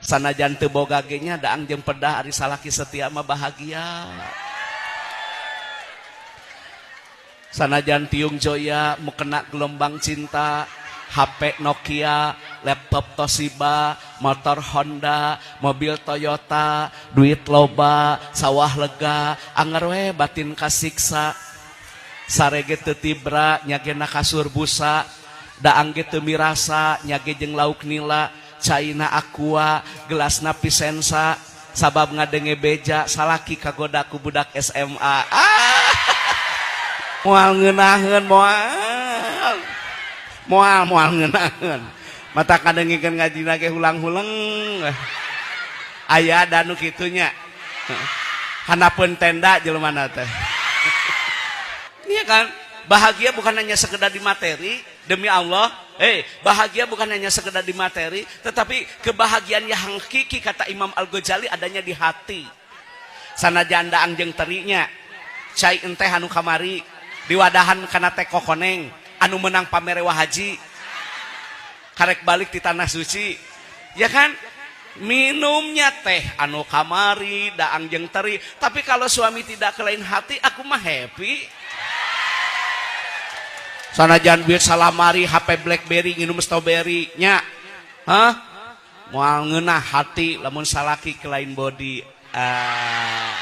Sanajan teu boga ge nya daang jeung pedah, ari salaki setia mah bahagia. Sanajan tiung joya mukena gelombang cinta, HP Nokia, laptop Toshiba, motor Honda, mobil Toyota, duit loba, sawah lega, anger we batin kasiksa. Sare ge teu tibra nyagena kasur busa, daang ge teu mirasa nyage jeung lauk nila, caina Aqua, gelasna Vicenza, sabab ngadenge beja salaki kagoda ku budak SMA. Ah! Moal ngeunaheun, moal. Moal moal ngeunaheun. Mata kadengikeun ngajina ge hulang-huleng. Aya da nu kitu nya. Handapeun tenda jelema teh. Iya kan? Bahagia bukan hanya sekedar di materi, demi Allah. Bahagia bukan hanya sekedar di materi, tetapi kebahagiaan yang hakiki kata Imam Al-Ghazali adanya di hati. Sanajan daang jeung terinya, cai enteh anu kamari, diwadahan kana teko koneng, anu menang pamerewa haji, karek balik di tanah suci, ya kan? Minumnya teh anu kamari, daang jeung teri, tapi kalau suami tidak ke lain hati, aku mah happy. Sanajan duit salamari, HP BlackBerry, nginum strawberry nya, hah? Moal ngeunah hati lamun salaki ke lain body. Ah.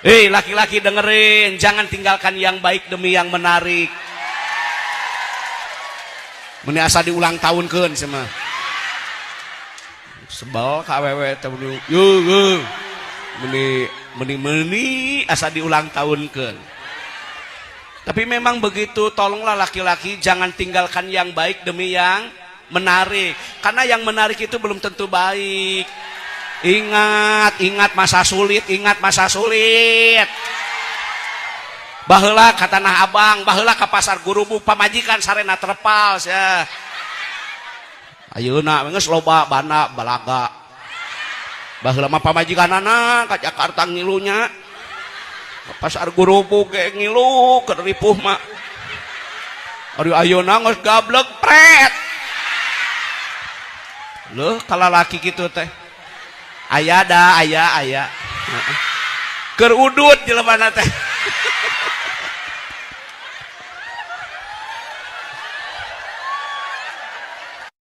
Hei, laki-laki dengerin, jangan tinggalkan yang baik demi yang menarik. Meni asa diulang tahunkeun sia. Sebel ka awewe teh meni, yo yo. Meni meni meni asa diulang tahunkeun. Tapi memang begitu, tolonglah laki-laki jangan tinggalkan yang baik demi yang menarik. Karena yang menarik itu belum tentu baik. Ingat, ingat masa sulit, ingat masa sulit. Baheula ka Tanah Abang, baheula ka Pasar Gurubug, pamajikan sarena terpal sia. Ayeuna geus loba bana balaga. Baheula mah pamajikanana ka Jakarta ngilunya. Ka Pasar Gurubug ge ngilu keur ripuh mah. Ari ayeuna geus gablek pret. Loh, kalalaki kitu teh. Aya da, aya, aya. Keur udut jelema teh.